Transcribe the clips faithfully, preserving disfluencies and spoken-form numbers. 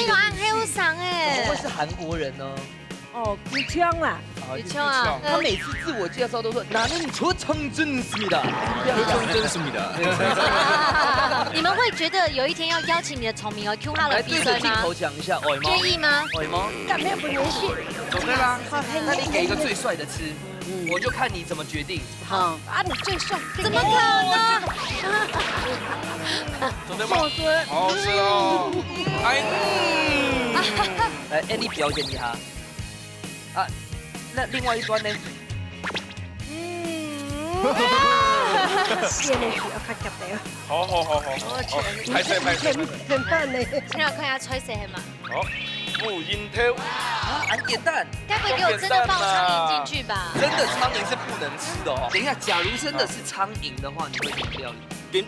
有恁後生欸。怎么会是韩国人呢？哦，有腔啦。啊，有腔啊。他每次自我介绍都说나는 초창전입니다。 你们会觉得有一天要邀请你的聪明哦，共下来比赛吗？来对着镜头讲一下，哦，介意吗？哦，干嘛不联系？走对啦。好，那你给一个最帅的吃，我就看你怎么决定。好。啊，你最帅。怎么可能？走对吗？好吃哦。哎，嗯。来，Annie表演一下。啊，那另外一端呢？嗯。谢谢你，我看夹带。好好好好好，好，拍手拍手拍手。很棒呢。先来看一下菜色係嘛？好，烏蠅頭。啊，很简单。该不会给我真的放苍蝇进去吧？真的苍蝇是不能吃的哦。等一下，假如真的是苍蝇的话，你会怎么料理？点。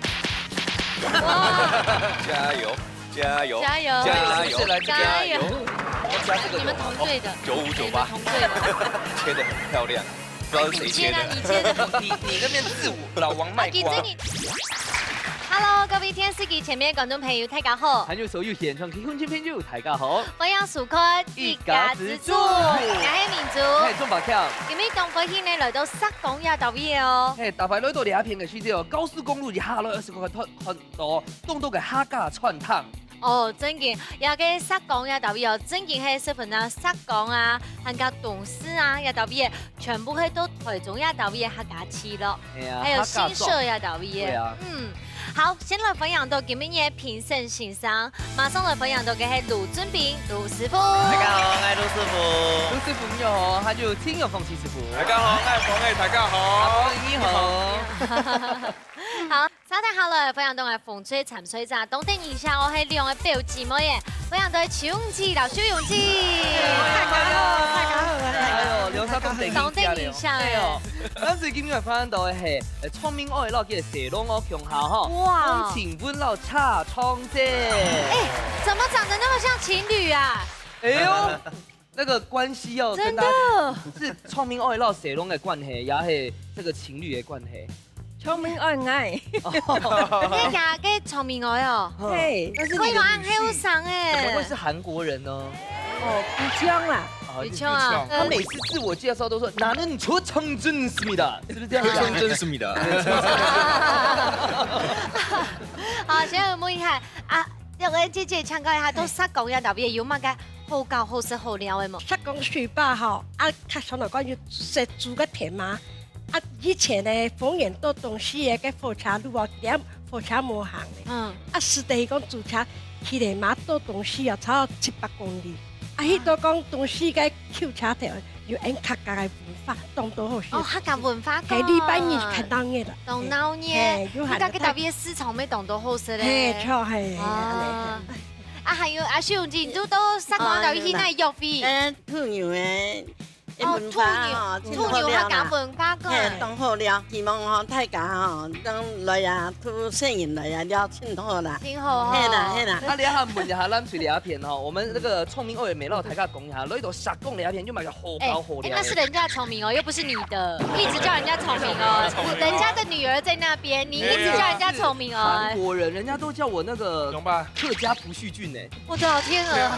加油，加油，加油。加油，加油。加油。要加这个油吗？你们同队的。九五九八。你们同队的。切得很漂亮，不知道是谁切的。你切的，你切的。你，你那边自我，老王卖瓜。啊，给这你。Hello，各位电视机前面的观众朋友，大家好。还有所有现场的观众朋友，大家好。欢迎收看一家之煮，我是明珠。嘿，钟宝强。今日当高兴呢，来到石岡这搭位哦。嘿，大家来到这片个时节哦，高速公路一下来，是看看看到当多个客家餐厅。哦，真个，这个石岡这搭位哦，真个係十分啊，石岡啊，还有东势啊，这搭位全部係到台中这搭位个客家区咯。 哎呀，还有新社呀，客家庄。对啊。嗯，好，先来欢迎到今日个评审先生，马上来欢迎到个系卢俊斌，卢师傅。大家好，我是卢师傅。卢师傅你好，他就听友凤七师傅。大家好，我是凤eight，大家好。阿凤你好。好，沙滩好了，欢迎到个凤吹惨吹炸，东等一下哦，还有两个表姐妹耶，欢迎到个邱永琪，老邱永琪。大家好，大家好，哎呦，刘沙东等一下。东等一下，哎呦。 但是今日翻到个系，呃，聪明爱老个蛇龙哦，共下吼。哇。恭请问老茶创者。哎，怎么长得那么像情侣啊？哎呦，那个关系要跟大家，真的。是聪明爱老蛇龙的关系，也是这个情侣的关系？聪明爱爱。你家个聪明爱哦。嘿。但是你的女婿可以吗？很后生哎。怎么会是韩国人呢？哦，不讲啦。 啊，你讲啊。你讲。他每次自我介绍都说나는 초창전입니다，是不是这样讲？초창전입니다。好，先问一下啊，两位姐姐请教一下，到石岡个特别有么个好搞、好食、好料的无？石岡水壩吼，啊，较少人讲有食猪个田嘛。啊，以前呢，丰原到东势个火车路哦，连火车无行个。嗯。啊，是等于讲坐车，骑个马到东势哦，差不多七八公里。 啊，迄个讲东势个旧车头有俺客家个文化，当多好势。哦，客家文化个。嘿，礼拜日看到热了。当闹热。嘿，有你家个特别市场咩当多好势咧。嘿，就嘿，嘿，哦。啊，还有啊，秀英姐，你都到石岡到去哪约会？嗯，土牛诶，哦，文化哦，土牛，土牛客家文化个。嘿，当好了，希望吼大家吼，等来啊，土生人来啊，了真好啦。真好吼。嘿啦，嘿啦。啊，你还问一下，咱水里阿片吼，我们那个聪明二美老大家讲一下，来到石岡里阿片就买个好高好料。哎，那是人家聪明哦，又不是你的，一直叫人家聪明哦，人家的女儿在那边，你一直叫人家聪明哦。韩国人，人家都叫我那个客家朴叙俊呢。我的老天鹅。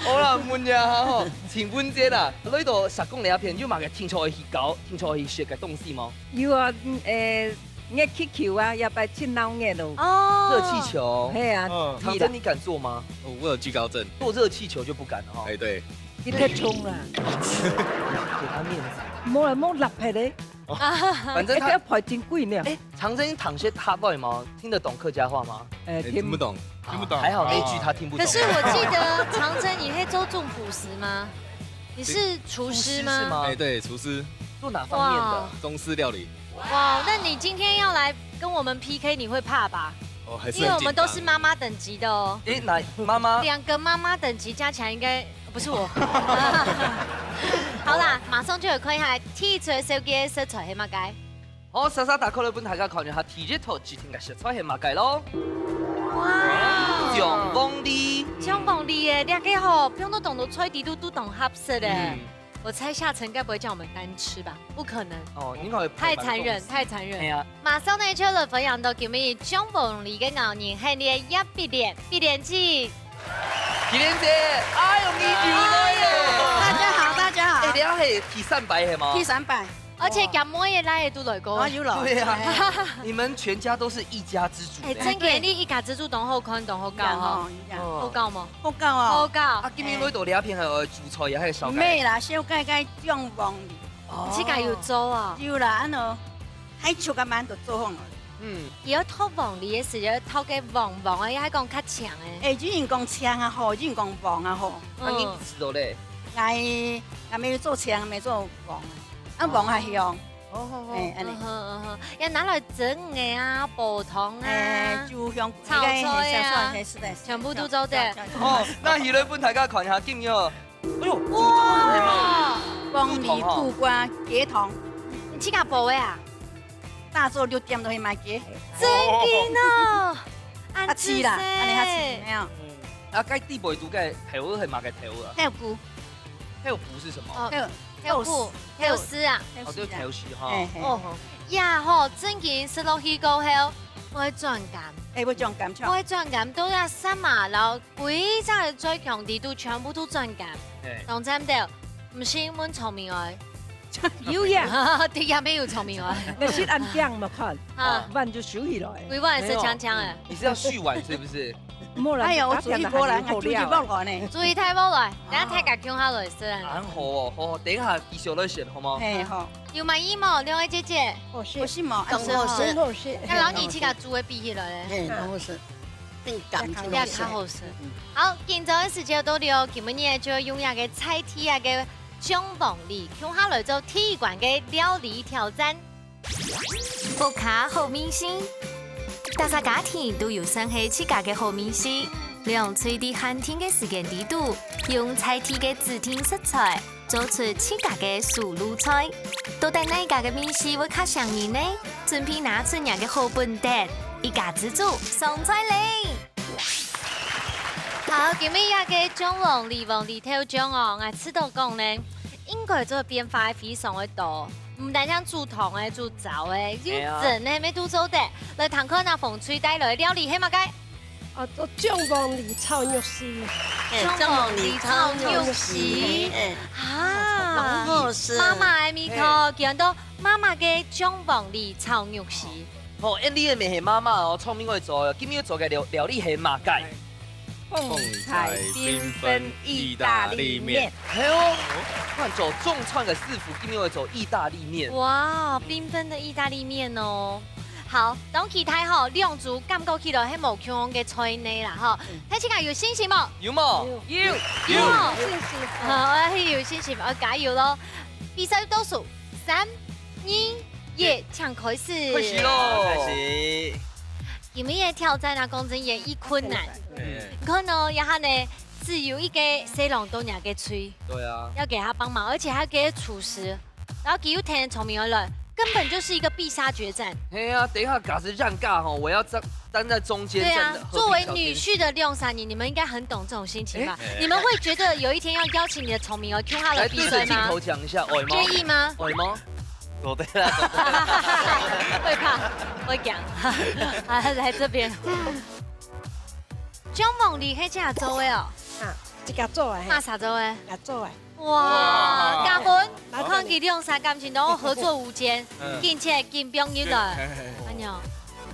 好啦，问一下吼，请问姐啦，来到石岡里阿片有买个听说去搞，听说去学个东西吗？有啊，嗯，诶，热气球啊，要不要去闹热咯？哦。热气球。嘿啊，嗯，长征，你敢坐吗？哦，我有惧高症。坐热气球就不敢了哈。哎，对。你太冲了。给他面子。莫啦，莫落下咧。反正他，哎，要排真贵呢。哎，长征你躺些他到底吗？听得懂客家话吗？哎，哎，听不懂。听不懂。还好那一句他听不懂。可是我记得长征你会做中捕食吗？你是厨师吗？厨师是吗？哎，对，厨师。做哪方面的？哇。中式料理。哇，那你今天要来跟我们P K，你会怕吧？哦，还是很紧张。因为我们都是妈妈等级的哦。诶，哪，妈妈？两个妈妈等级加起来应该，不是我。好啦，马上就有看一下来，第一个小姐食材是么个？好，莎莎打开来分大家看一下，第一道指定个食材是么个咯？哇，酱黄梨。酱黄梨耶，两个吼，放到当多菜底都，都当合适嘞。嗯。我猜夏晨該不會叫我們單吃吧？不可能，哦，應該會太殘忍，太殘忍。哎呀，馬上呢，就來分享到今日獎王梨个咬人，係你个葉碧蓮，碧蓮姐。碧蓮姐，哎呦，你又來了。大家好，大家好。哎，你係第三擺係嗎？第三擺。而且佢妹仔倈仔都來過。哦，有了。對啊，哎。你們全家都是一家之主呢。哎，真个，你一家之主當好看，當好搞哈。一樣哦，一樣。哦。好搞嗎？好搞哦。好搞。啊，今日來到這片還有煮菜也還有燒雞。毋係啦，燒雞个獎王梨。哦。你自家有做啊？有啦，安哦，還手个蠻多做好了。嗯。佢愛擇王梨个時，愛擇个黃黃个，也係講較青个。哎，有人講青啊好，有人講黃啊好。啊，你食到咧？𠊎，𠊎乜做青，乜做黃啊。啊，黃較香。 哦，好，好。哎，安呢。嗯哼，嗯哼，也拿來蒸个啊，煲湯啊，哎，就像炒菜啊，哎，是的，是的，全部都做得。哦，那起來分大家看一下，今日，哎呦，哇，黃梨苦瓜雞湯。你自家煲个啊？大晝六點就去買雞。真个哦，恁仔細。較鮮啦，安呢較鮮，有無？嗯。啊，該底背肚个豆係麼个豆啊？豆腐。豆腐是什麼？哦，豆 豆腐，豆絲啊。哦，對，豆絲啊。豆絲哈。嘿，嘿。哦，呀吼，正經食落去過後，會轉甘。哎，會轉甘，會轉甘，都要三馬，然後歸隻嘴腔裡肚全部都轉甘。嘿。當真的，毋信問聰明仔。有呀。對呀，沒有聰明仔。該食恁靚嘛看，啊。碗就收起來。規碗係青青个。你是要續碗是不是？ 無啦，哎呀，我煮一鍋來，煮一鍋來呢。煮一大鍋來，等下大家共下來食啊。恁好哦，好，好，等一下繼續來選，好嗎？嘿，好。有滿意無，兩位姐姐？好食。好食無？當好食。當好食。該摎你自家煮个比起來咧？嘿，當好食。更甘，也較好食。好，今朝个時間到了，今晡日就用這个菜題啊个獎王梨，共下來做第一關个料理挑戰。 屋下好味緒，逐隻家庭都有算係自家个好味緒。兩隊在限定个時間裡肚，用在地个指定食材，做出自家个手路菜。到底哪家个味緒會較餳人呢？準備拿出若个好本事，一家之煮上菜咧！好，今日這个獎王梨王梨豆醬哦，𠊎試著講呢，應該做變化非常个多。 毋單淨煮湯个、煮燥个，有蒸个，乜都做得。來，聽看啊，紅隊帶來个料理係麼个？啊，做獎王梨炒肉絲。哎，獎王梨炒肉絲。哎，啊，當好食。媽媽个味道，嘿。見到媽媽个獎王梨炒肉絲。好，恁樣个乜係媽媽哦，聰明會做，今日做个料，料理係麼个？ 鳳彩繽紛義大利麵。係哦，看做中餐个師傅，今日會做義大利麵。哇，繽紛个義大利麵哦。好，當期待吼，兩組感覺起來係無共樣个菜呢啦吼。嗯。大家有信心無？有無？有。有。有信心。好，𠊎係有信心，愛加油咯。比賽倒數，三、二、一，請開始。開始咯。開始。 今日个挑戰啊，講真也異困難。嗯。你看哦，這下呢，只有一個細郎到若个隊，對啊。要給他幫忙，而且還有個廚師，然後佢又天天聰明而來，根本就是一個必殺決戰。係啊，等一下假使讓尬吼，我要站，站在中間，對啊，站在和平小天使。作為女婿的兩儕人，你們應該很懂這種心情吧？欸。你們會覺得有一天要邀請你的聰明兒共下來比賽嗎？來對著鏡頭講一下，會嗎？願意嗎？會嗎？ 做得啦，做得啦。會怕，會驚。啊，來這邊。獎王梨係自家做个哦？啊，自家做个，嘿。麼儕做个？自家做个。哇，哇。加分！來看佢兩儕感情都合作無間，嗯。緊切緊放入來。嘿，嘿，嘿。哎喲，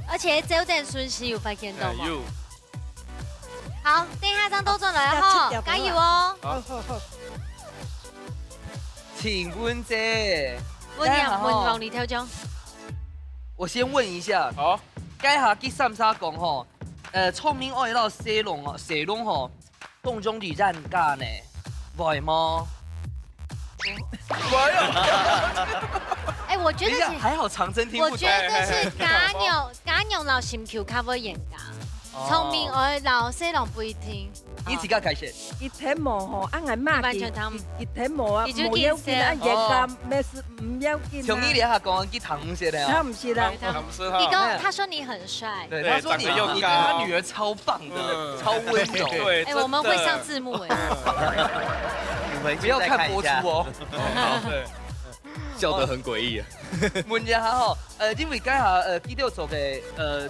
而且這有點順序，有發現到嗎？哎喲。 好，等一下正倒轉來吼，加油哦！好，好，好。請問姐，問你啊，大家好。問王梨豆醬。我先問一下，好。該下佢三儕講吼，呃，聰明愛摎細郎哦，細郎吼，當中意讓尬呢，會無？ 哎，我覺得是，等一下，還好長征聽不懂。我覺得是家娘，家娘摎心臼較會冤家，哦。聰明愛摎細郎不一定。你自家開始。佢聽無吼，啊，𠊎罵佢，佢完全聽毋，佢，佢聽無啊，佢就無要緊啊，硬笑。冤家，哦。乜係毋要緊啊。像你這下講，佢聽毋識了。聽毋識啦。聽毋識哈。佢講，他說你很帥。對，對，他說你，長得又高。你，他女兒超棒的，嗯。超溫柔。對，哎，我們會上字幕哎。真的。不要看播出哦。好，對。笑得很詭異啊。問一下吼，呃，因為剛好，呃，佢兜做个，呃，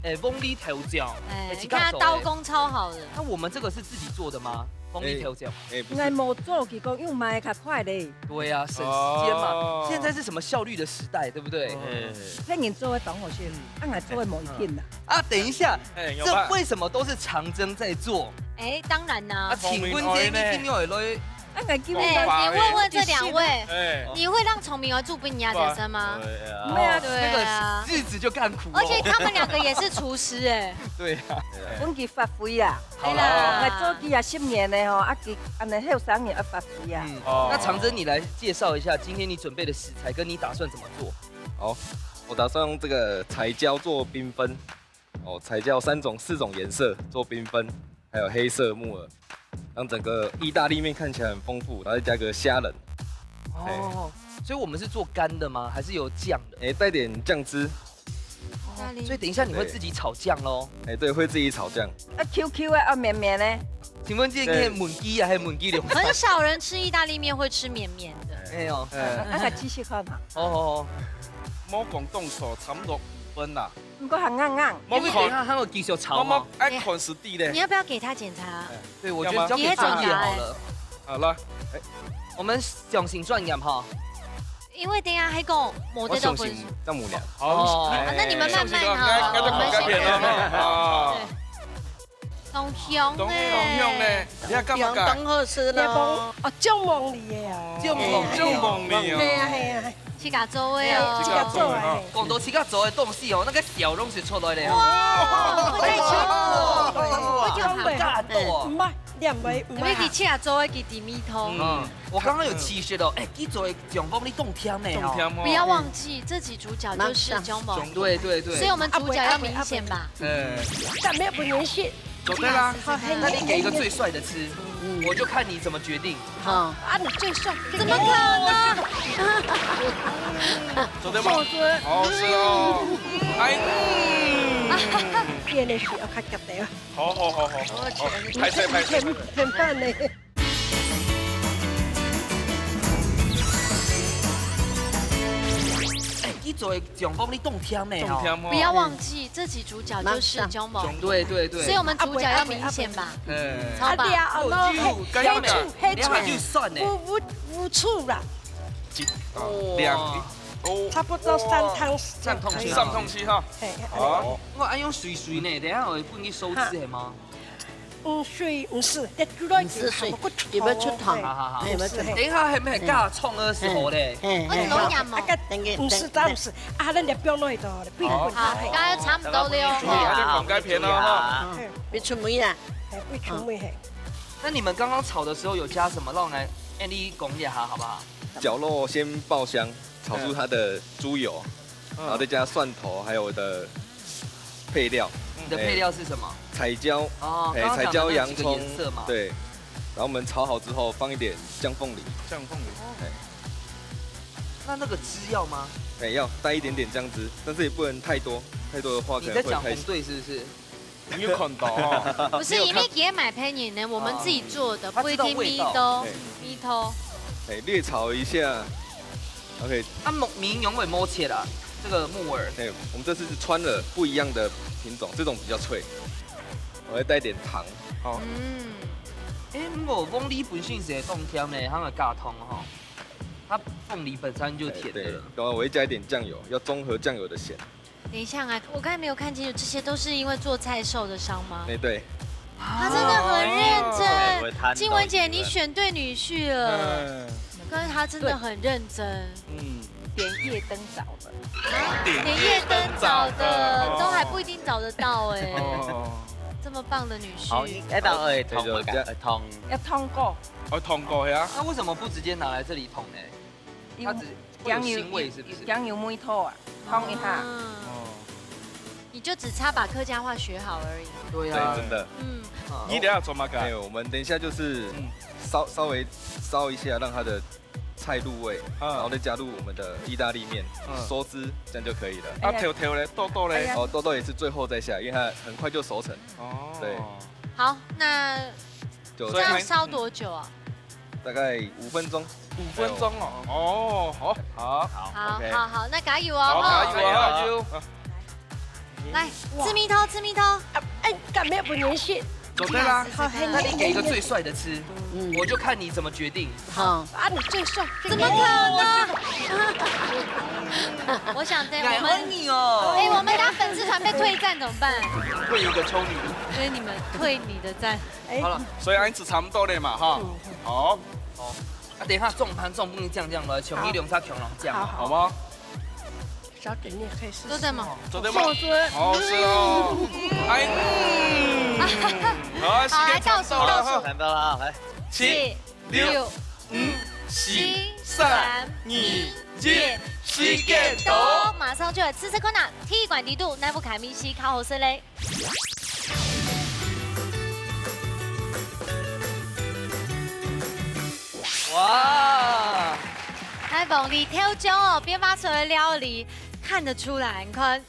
呃，鳳梨豆醬，哎，哎，你看他刀工超好的。那我們這個是自己做的嗎？鳳梨豆醬？哎，不是。應該無做，佢講又賣較快咧。對啊，省時間嘛。哦。現在是什麼效率的時代，對不對？嗯。別人做个當好食，啊，𠊎做个無一定啦。啊，等一下，哎，有這吧？為什麼都是長征在做？哎，當然啦啊，。請問這一定要來，啊，𠊎今哎，日你問問這兩位，哎，你會讓聰明兒煮分你食嗎？對啊。沒有啊，那個日子就幹苦哦。而且他們兩個也是廚師哎。對啊。分佢發揮啊。好啦，𠊎做佢也十年了吼，啊，佢恁呢後生人愛發揮啊。嗯，哦那長征，你來介紹一下今天你準備的食材，跟你打算怎麼做？好，我打算用這個彩椒做繽紛，哦，彩椒三種、四種顏色做繽紛，還有黑色木耳，讓整個義大利麵看起來很豐富，然後再加個蝦仁。哦，所以我們是做乾的嗎？還是有醬的？哎，帶點醬汁。所以等一下你會自己炒醬嘍？哎，對，會自己炒醬。啊，Q Q个，啊，綿綿呢？請問這個燜雞啊，還有燜雞兩？很少人吃義大利麵會吃綿綿的。哎呦，哎，啊，𠊎試試看嘛。哦，莫講動手，差不多五分啦。毋過還硬硬。莫因為等一下還有繼續炒嘛莫。莫愛看實地咧你。要不要給他檢查？對，我覺得交給專業好了。好了，我們相信專業哈。因為等一下還講無我得到分數相信。丈母娘。哦啊，那你們慢慢哈，該該就改變了哈。啊，對，當香當當呢香。呢，你要幹嘛幹？當好食咯。哦，種鳳梨个啊。種鳳梨。種鳳梨哦。係啊係啊，自家做的哦。自家做的。講到自家做的東西哦，那個笑容是出來了。哇，哇，會加多毋。係，你毋會毋因為佢自家做的佢甜味通。嗯，我剛剛有試食哦，哎，佢做的醬鳳梨當甜呢哦。種甜哦。不要忘記，這集主角就是姜某。對對對。所以我們主角要明顯吧？哎，但沒有不允許。做得啦。那你給一個最帥的吃，我就看你怎麼決定。好，啊，你最帥。怎麼可能？做得嗎？好好吃哦。哎，嗯。變的是要較夾的啊。好好好好好。好，拍手拍手拍手。甜甜淡的。哎，佢做的醬鳳梨當甜呢哦。種甜哦。不要忘記，這集主角就是姜某。對對對。所以我們主角要明顯吧？哎。超棒。啊，哦，有，剛剛沒有，你還有蒜呢。有有有醋啦，哦，兩哦，差不多三湯匙。三湯匙三湯匙哈。嘿，好。我愛用水水呢，等一下我分你收汁係嗎？嗯，水毋係，這出來毋係水佢佢要出湯好好好。哎，要出湯。等一下係毋係加蔥个時候咧？哎，我有飲哦。等佢毋係，毋係，啊，咱就放落去就好了，不然好，剛剛差不多了。好，這廣告片了哈。別出味啦。哎，會出味嘿。那你們剛剛炒的時候有加什麼？讓我來Andy講一下好不好？絞肉先爆香，炒出它的豬油，然後再加蒜頭，還有我的配料。你的配料是什麼？彩椒，哦，哎，剛剛講的彩椒、那幾個洋蔥顏色嘛。。對。然後我們炒好之後，放一點薑鳳梨。薑鳳梨。那那個汁要嗎？哎，要帶一點點醬汁，但是也不能太多，太多的話可能會太你在講紅隊是不是？你有看到哦？不是，因為佢買配料呢，我們自己做的，他知道味道。不一定味道，味道。哎，略炒一下。OK，啊，木耳仰會無切啊？這個木耳。哎，我們這次是川耳不一樣的品種，這種比較脆。我會帶點糖。好。嗯，哎，毋過鳳梨本身係當甜的，佢會加糖吼。它鳳梨本身就甜的了。哎，對，然後我會加一點醬油，要中和醬油的鹹。等一下啊，我剛才沒有看清楚，這些都是因為做菜受的傷嗎？哎，對，他真的很認真。我會攤到靜雯姐，一半你選對女婿了，嗯可是他真的很認真。嗯，點夜燈找的。连夜燈找的都還不一定找得到哎，哦，這麼棒的女婿。好，你愛到二通嘛，這就這樣二通。要通過。哦，通過呀。那為什麼不直接拿來這裡通呢？它只會有腥味，是不是？醬油梅頭啊，通一下。嗯，哦，你就只差把客家話學好而已。對啊，對，真的。嗯，啊你等下做麼个？哎，我們等一下就是嗯燒稍微燒一下，讓它的菜入味，嗯然後再加入我們的義大利麵，嗯收汁，這樣就可以了。啊，豆豆咧，豆豆咧。哦，豆豆也是最後再下，因為它很快就熟成。哦，對好，那就這樣燒多久啊？大概五分钟。五分钟哦。哦，好。好，好，OK。好，好，那加油哦，好，吼。加油啊，加油。来，吃蜜桃，吃蜜桃。啊，哎，敢没有不能吃？走对啦。好，那你给一个最帅的吃，嗯。我就看你怎么决定。好。啊，你最帅，怎么可能？我想对我们，你哦。哎，我们家粉丝团被退赞怎么办？退一个秋女。所以你们退你的赞。哎。好了，所以俺吃差不多了嘛，哈。嗯。好。好。啊，等一下，重盘重不能这样这样了，请你两下全lòng酱。好，好。好吗？ 小点，你也可以试试。做得吗？做得吗？好吃。好吃哦。哎，嗯。好，时间差不多了哈。好，来倒数，倒数。看到了，来。七、七、六、六、五、五、四、四、三、三、二、二、一，一，时间到。马上就来試試看啊，鐵罐底肚，哪部个味緒較好食咧？ 哇！哎，黃梨豆醬哦，變化出來的料理看得出來，你看，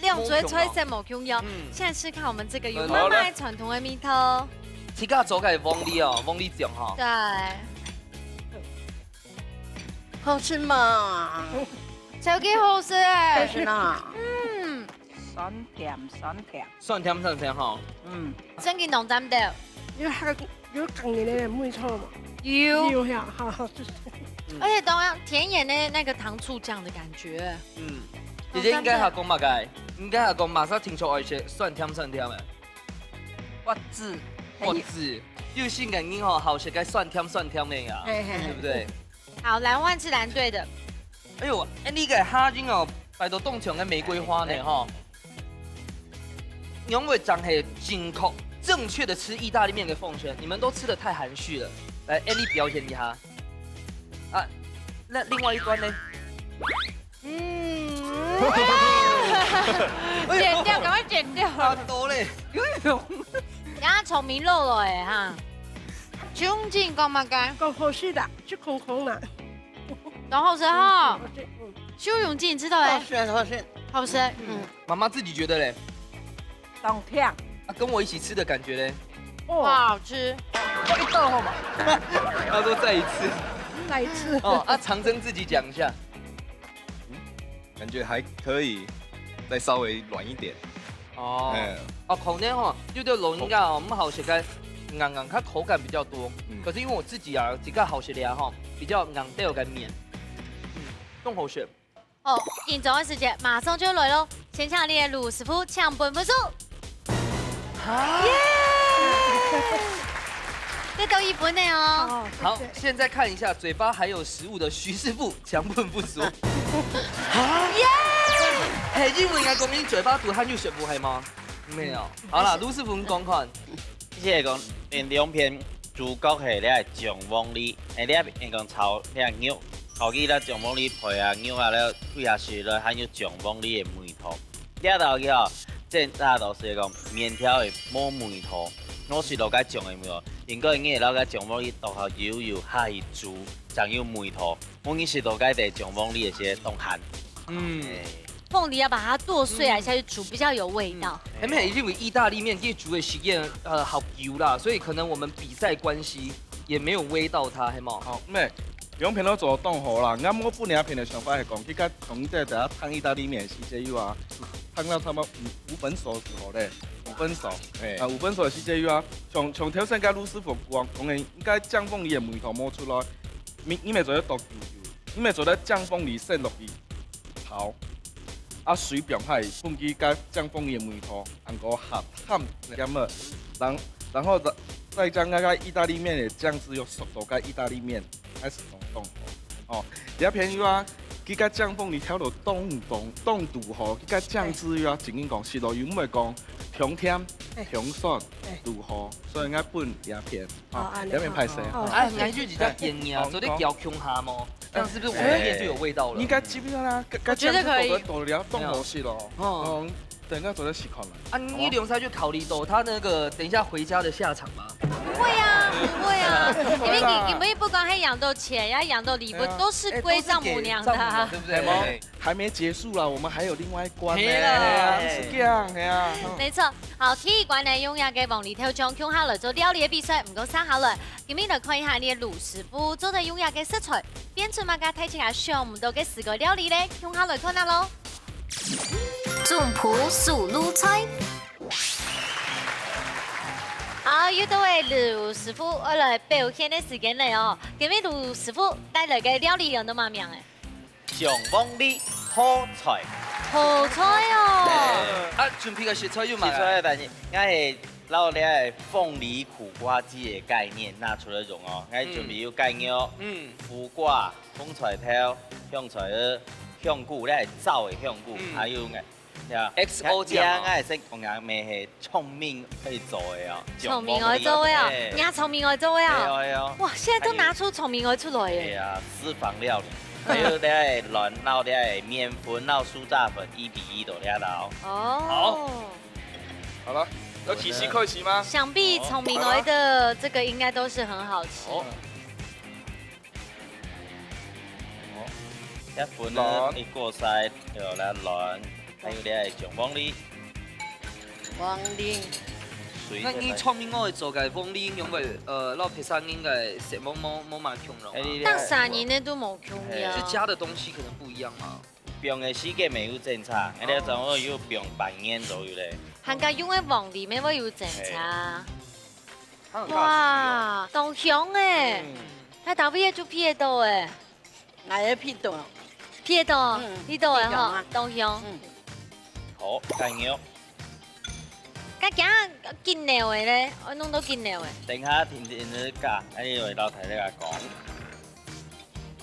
兩種菜色無共樣。嗯。現在試看我們這個有媽媽傳統的味道。自家做个黃梨哦，黃梨醬哈。對。好吃嘛？超級好食哎。好吃啦。嗯。酸甜，酸甜。 酸甜酸甜哈。嗯。真个濃淡的。有還有講你的味道嗎？有。有呀，好，好，謝謝。而且當然甜甜的那個糖醋醬的感覺。嗯。姐姐應該還講麼个？應該還講馬上聽出來一些酸甜酸甜的。瓜子。瓜子，有性感音吼，好食个酸甜酸甜的呀，嘿，嘿，嘿。對不對？好，來換次藍隊的。哎呦，哎，你个蝦仁哦，擺到當長个玫瑰花呢，吼。 仰會正係正確、正確的吃義大利麵个奉勸，你們都吃得太含蓄了。來，Annie表演一下。啊，那另外一端呢？嗯。剪掉，趕快剪掉。啊，多嘞。人家聰明落落哎哈。秋容姐講麼个？講好食啦，就空空啦。當好食哈。嗯，好食，嗯。秋容姐，你吃到哎？好食，好食。好食，嗯。 媽媽自己覺得嘞？當甜。啊，跟我一起吃的感覺嘞？哦。好吃。一道好嘛。他說再一次。再一次。哦，啊，長征自己講一下。嗯，感覺還可以，再稍微軟一點。哦。哎。哦，可能吼，有的老人家哦，毋好食个硬硬，它口感比較多。嗯。可是因為我自己啊，自家好食个啊吼，比較硬口个麵。嗯，更好食。 好，緊張个時間馬上就來咯，先請你个盧師傅請分分數。哈？耶！這都一分的哦。哦，好，謝謝。現在看一下嘴巴還有食物的徐師傅，請分分數。哈？耶！嘿，因為人家講你嘴巴肚還有食物，係嗎？沒有。好啦，盧師傅，你講看。 意思係講，𠊎兩片主角係這个醬黃梨，誒，這片講炒這个肉，炒起這醬黃梨配啊肉啊，這配下去了，還有醬黃梨个味道。這道个吼，正大多數講麵條个無味道，我食落該醬个味道，應該你落該醬黃梨倒好油油下去煮，正有味道。 我認識到該地醬黃梨个係當鹹。嗯。哎。鳳梨要把它剁碎來下去煮，比較有味道。嗯。係毋係因為義大利麵佢煮个時間，呃，較久啦，所以可能我們比賽關係也沒有煨到它，係無？好，毋係，兩片都做得當好啦。𠊎無本來一片个想法係講，佢个同這大家燙義大利麵个時節有啊，燙到差不多五，五分熟个時候咧，五分熟。哎。啊，五分熟个時節有啊，像，像頭先个盧師傅講，講个應該醬黃梨个味道無出來。 你，你乜做得剁幼幼，你乜做得醬黃梨先落去炒，啊水放下去，分佢个醬黃梨个味道，恁个下淡點仔，然，然後再，再將該个義大利麵个醬汁又熟到該義大利麵，開始當當好。哦，這片有啊，佢个醬黃梨調到當當當堵好，佢个醬汁有啊，正經講食落又毋會講忒甜、哎。忒酸、哎。堵好，所以應該分這片。 哦，恁樣，兩片歹勢。哦，哦，哎，謝謝。𠊎就比較鹹呀，哦，做得攪共下無？哦。這樣是不是我的麵就有味道了？哎，應該基本上啦，該，該我覺得可以。醬汁做得，做得了，當好食咯。哦。嗯，等下做得試看啦。啊，你兩儕就考慮到他那個等一下回家的下場嗎？不會啊，不會啊，因為哎，你，你們不光還贏到錢，也贏到禮物，哎呀。都是歸丈母娘的啊。哎，都是給丈母娘，對不對？哎，還沒結束啦，我們還有另外一關呢。係啦。哎呀，是這樣，哎呀。沒錯，好，第一關呢，用這個黃梨豆醬共下來做料理个比賽，毋過接下來，今日來看一下你个盧師傅做得用這個食材，變出麼个大自家想毋到个水果料理咧，共下來看下咯。總鋪手路菜。 好，又到位盧師傅愛來表現个時間了哦。今日盧師傅帶來个料理有麼个名誒？醬黃梨泡菜。泡菜哦。對。啊，準備个食材有麼个？食材个單元，𠊎係摎這个鳳梨苦瓜雞个概念拿出來用哦。𠊎準備有雞肉、嗯。苦瓜、紅菜頭、香菜葉、香菇，這係燥个香菇，嗯。還有𠊎 呀，X O醬哦。這，這𠊎先講啊，乜係聰明愛做个哦。聰明愛做个哦，嘿。你聰明愛做个哦。係哦，係哦。哇，現在都拿出聰明愛出來耶。哎呀，私房料理。還有這个卵，摎這个麵粉，摎酥炸粉，一比一都這樣哦。哦。好。好了，要計時開始嗎？想必聰明愛的這個應該都是很好吃。哦。 哦，這粉呢，卵。一鍋菜，有來卵，還有這醬黃梨。黃梨。水。該你聰明愛做个黃梨，用个，呃，摎別儕人个色無，無，無麼共樣啊。哎，你這，當啥人呢都無共樣。哎。就加的東西可能不一樣嘛。放个時間乜有精差，哎，你這種有放半年左右咧。還加用个黃梨乜會有精差。哎。 哇，當香誒！嗯。該大衛就鼻得到誒。𠊎也鼻到。鼻得到，嗯，鼻到誒吼，鼻到啊。當香。嗯。好，雞肉。該驚緊燶誒咧，愛弄到緊燶誒。等下停停仔加，哎，有一道台在該講。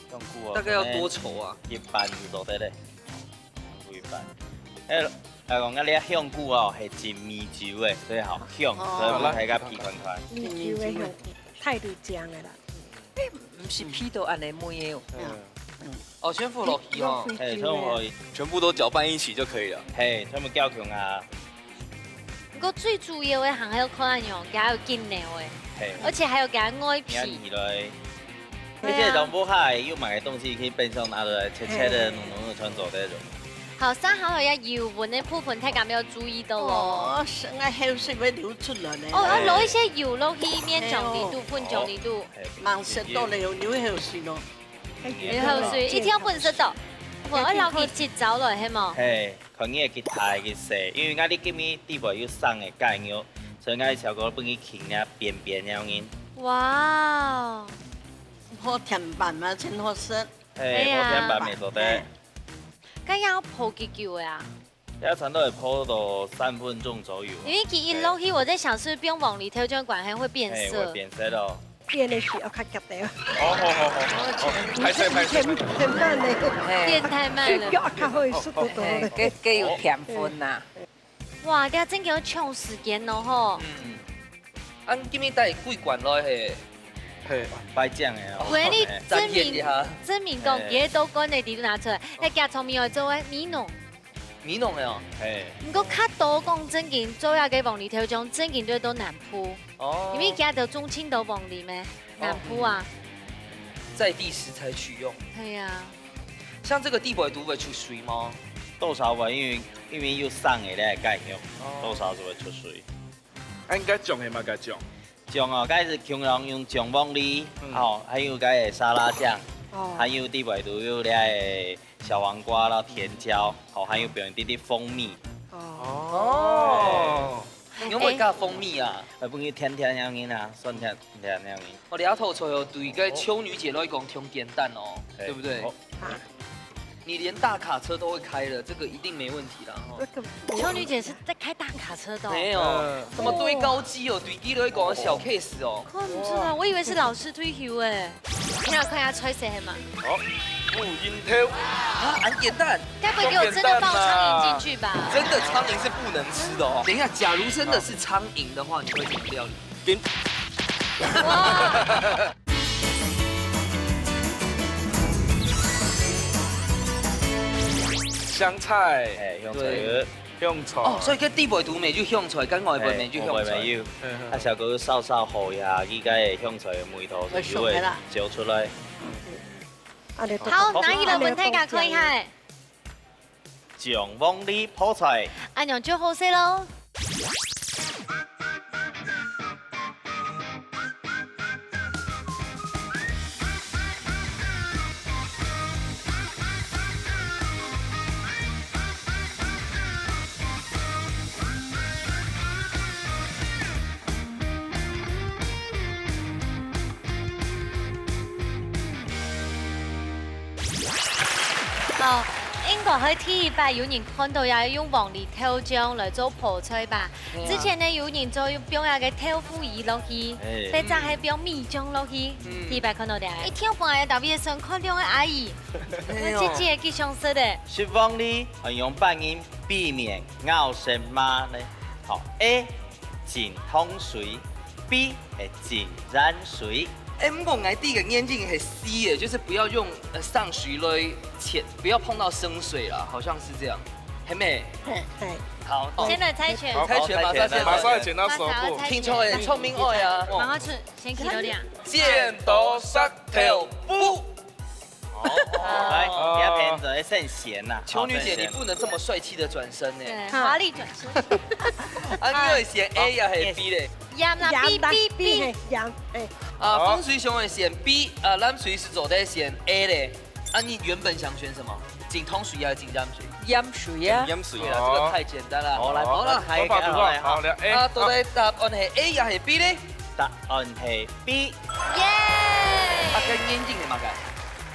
香菇哦，大概要多稠啊？一半就做得咧，香菇一半。哎，來講，𠊎這香菇哦，係真米酒誒，所以好香，哦。所以𠊎大家鼻看看。米酒个香，太多醬个啦。毋係鼻到恁樣味个哦。嗯。哦，全部落去哦。落去酒个。哎，全部落去。全部都攪拌一起就可以了。嘿，全部攪均啊。 毋過最主要个還係愛看恁樣，佢還有緊燶誒，嘿。而且還有佢个外皮。捏起來。對啊。而且當不下有買个東西可以冰箱拿出來切切的，嘿。弄弄弄穿走這種。好，上好有要油溫的部分，大家有沒有注意到哦？哦，係，𠊎口水會流出來呢。哦，要落一些油落去，面醬裡肚，哎喲。粉醬裡肚。哦，嘿，慢食到了，有流口水咯。流口水，一定要不能食到。我要落去切走了，係無？嘿。 看你个幾大幾細，因為𠊎這今日底背有生个雞肉，所以𠊎效果分佢輕啊，扁扁了人。哇哦！泡甜粄嘛，真好食。嘿，哎呀。泡甜粄乜做得。哎。該要泡幾久个啊？這差不多會泡到三分鐘左右。因為佢一落去，嘿。我在想是不是用黃梨調轉關係會變色。嘿，會變色哦。 變个時候較急的。哦，好，好，好，好，好，歹勢，歹勢，歹勢。變，變慢了。嘿。變太慢了。手腳較好，速度多了。嘿，該，該有甜分吶。哇，這真个要搶時間咯吼。嗯。啊，今日帶幾罐來嘿？嘿，白醬的哦。喂，你證明，展現一下。證明講，嘿。佢个刀工个底肚拿出來，該加聰明愛做个美濃。 美濃个哦。嘿。毋過較多講正經，做這个黃梨調醬正經都係到南部。哦。因為佢兜種盡多黃梨咩，哦，南部啊。嗯。在地食材取用。係啊。像這個底背肚會出水嗎？多少會，因為，因為有生个咧，該用，哦。多少就會出水。啊，應該種个嘛，該種。 醬哦，該係共樣用醬黃梨，嗯。哦，還有該个沙拉醬，哦。還有底背都有這个小黃瓜啦、甜椒，哦，還有放一滴滴蜂蜜。哦。哦。有無加蜂蜜啊？呃，分佢甜甜樣樣啊，酸甜甜樣樣。哦，這道菜哦，對該秋女姐來講，挺簡單哦，嘿。對不對？哦。啊。 你連大卡車都會開了，這個一定沒問題啦，吼。這個沒問題。秋女姐是在開大卡車的哦。沒有，嗯。什麼堆高機哦，堆機都會搞小case哦。看不出來，我以為是老師退休哎。你要看一下菜色係嘛？好，烏蠅頭。啊，恁簡單。該不會給我真的放蒼蠅進去吧？真的蒼蠅是不能吃的哦。等一下，假如真的是蒼蠅的話，你會怎麼料理？哇！ 香菜。哎，香菜。對。香菜。哦，所以該底背肚乜有香菜，該外背乜有香菜。嘿，外背乜有。嗯，嗯。啊，小哥燒燒好呀，佢該个香菜个味道就有會燒出來。啊，你都好，拿起來分大家看一下。醬黃梨泡菜。恁樣就好勢咯。 哦，應該係第一擺有人看到也用黃梨豆醬來做泡菜吧？係啊。之前呢，有人做用放一個豆腐乳落去，哎。或者係放米醬落去，嗯。第一擺看到个。一聽本來特別想看兩個阿姨，哎喲。我姐姐幾想食个。食黃梨，愛用八音避免咬舌嘛呢。好，A，浸糖水，B， 係浸鹽水。哎，毋過𠊎戴个眼鏡係C个，就是不要用，呃，生水來切，不要碰到生水啦，好像是這樣，係無？係，係。好，哦。先來猜拳。好，猜拳，馬上先來。馬上要剪刀石頭布。馬上要猜拳。聽說欸，聰明愛啊。馬上出，先起到兩。剪刀石頭布。 哦，來，哦。這片就係先鹹啦。秋女姐，好，先鹹。你不能這麼帥氣地轉身呢。對，華麗轉身。啊，你會選A也係B咧？鹽啦，B，B，B。係，鹽，哎。啊，哦。風水上會選B，啊，藍水是做得選A咧。啊，你原本想選什麼？浸糖水還是浸鹽水？鹽水啊。浸鹽水啊。對啦，這個太簡單了。好，來，好了。好，來，好，來，好。好，來，A。啊，到底答案係A也係B咧？答案係B。耶！啊，該原因係麼个？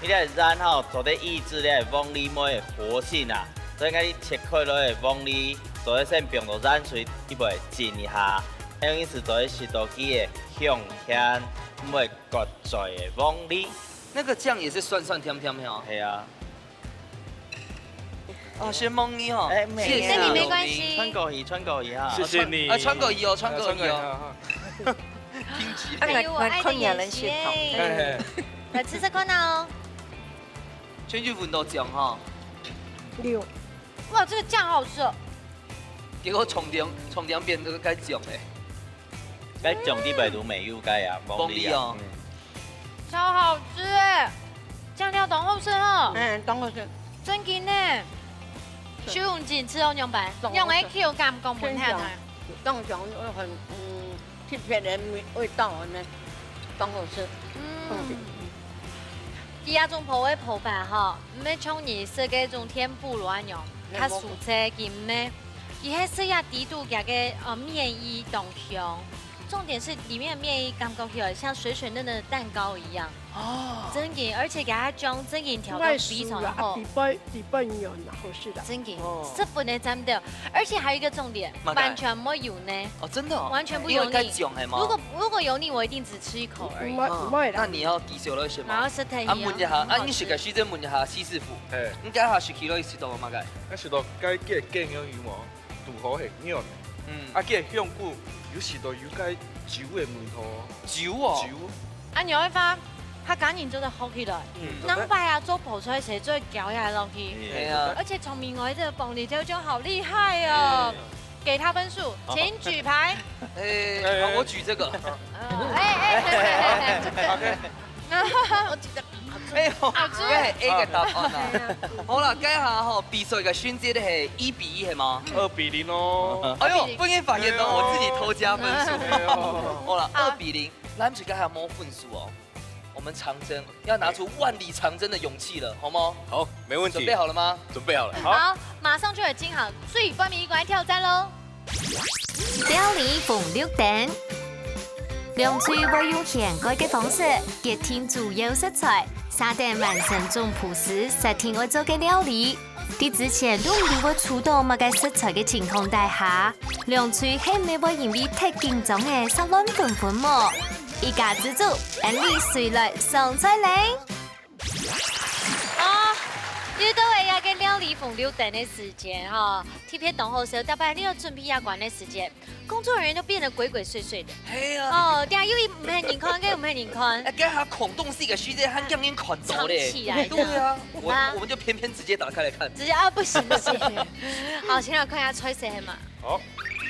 你个鹽吼，做得抑制你个黃梨妹个活性啊，所以你切開來个黃梨，做得先放到鹽水裡背浸一下，恁樣意思做得食到佢个香甜，毋會割嘴个黃梨。那個醬也是酸酸甜甜的哦。係啊。哦，先摸你哦。哎，沒有。謝謝你，沒關係。穿過去，穿過去哈。謝謝你。啊，穿過去哦，穿過去哦。啊，穿過去，哈，哈。聽起來。哎呦，我愛的眼神哎。嘿，嘿。來吃吃看哦。 全部聞到醬哈。有。哇，這個醬好好吃哦。結果重點，重點變這個該醬欸。該醬裡背都沒有該啊，黃梨啊。黃梨哦。嗯。超好吃欸，醬料當好食哦。嗯，當好食。正經呢。是。小紅姐，你食到仰般？當好食。仰般口感講分大家聽。真香。當香，又很，嗯， 特別的味，味道呢，當好吃。嗯。嗯。佢這種泡个泡法吼，毋係像你食个種天婦羅恁樣，較酥脆，佢毋係，佢係食下底肚佢个，呃，麵衣當香。重點是裡面的麵衣感覺起來像水水嫩嫩的蛋糕一樣。 哦。真个，而且佢个醬真个調到非常好。外酥啊，底背，底背軟啊，好食的。真个，哦。十分的讚到，而且還有一個重點，麼个？完全無油膩。哦，真的哦。完全不油膩。因為該醬係嗎？如果，如果油膩，我一定只吃一口而已。毋會，毋會啦。那你要繼續落去嗎？然後是太油。啊，問一下，啊，你食个時節問一下施師傅，嘿。你這下食起來食到麼个？𠊎食到該个雞肉有無？ 肚好係軟。嗯。啊，佢个香菇有食到有該酒个味道哦。酒哦。酒。啊，牛一發，客家人做得學起來。嗯。人擺啊，做泡菜時做得攪下落去。嗯。係啊。而且聰明哦，這個幫你就就好厲害哦。嗯。給他分數，好。請舉牌。哎，好，我舉這個。呃，哎，哎，哎，哎，哎。OK。 哎喲，好吃。這係A个答案啊。好啦，這下吼，比賽个成績係一比一係嗎？二比零哦。哎喲，不應該發現到我自己偷加分數。哎喲。好啦，好。二比零，藍隊這下無分數哦。我們長征，要拿出萬里長征的勇氣了，好嗎？好，沒問題。準備好了嗎？準備好了。好。好，馬上就要進行最關鍵一關挑戰嘍。 料理紅綠燈。兩隊會用掀蓋个方式，決定主要食材，續等完成總鋪師設定愛做个料理。在之前都毋知會出到麼个食材个情況底下，兩隊係毋係會因為忒緊張而煞亂紛紛無？一家之煮，恁樣隨來上菜咧！ 哦，又到了這個料理紅綠燈个時間吼，特別當好笑，逐擺你有準備這關个時間，工作人员都变得鬼鬼祟祟的。係啊。哦，對啊，因為毋係人看，跟毋係人看。哎，該下孔洞四个時間，還驚人看到咧。藏起來的。對啊，我，啊。我們就偏偏直接打開來看。直接啊，不行不行。好，先來看一下菜色嘛。好，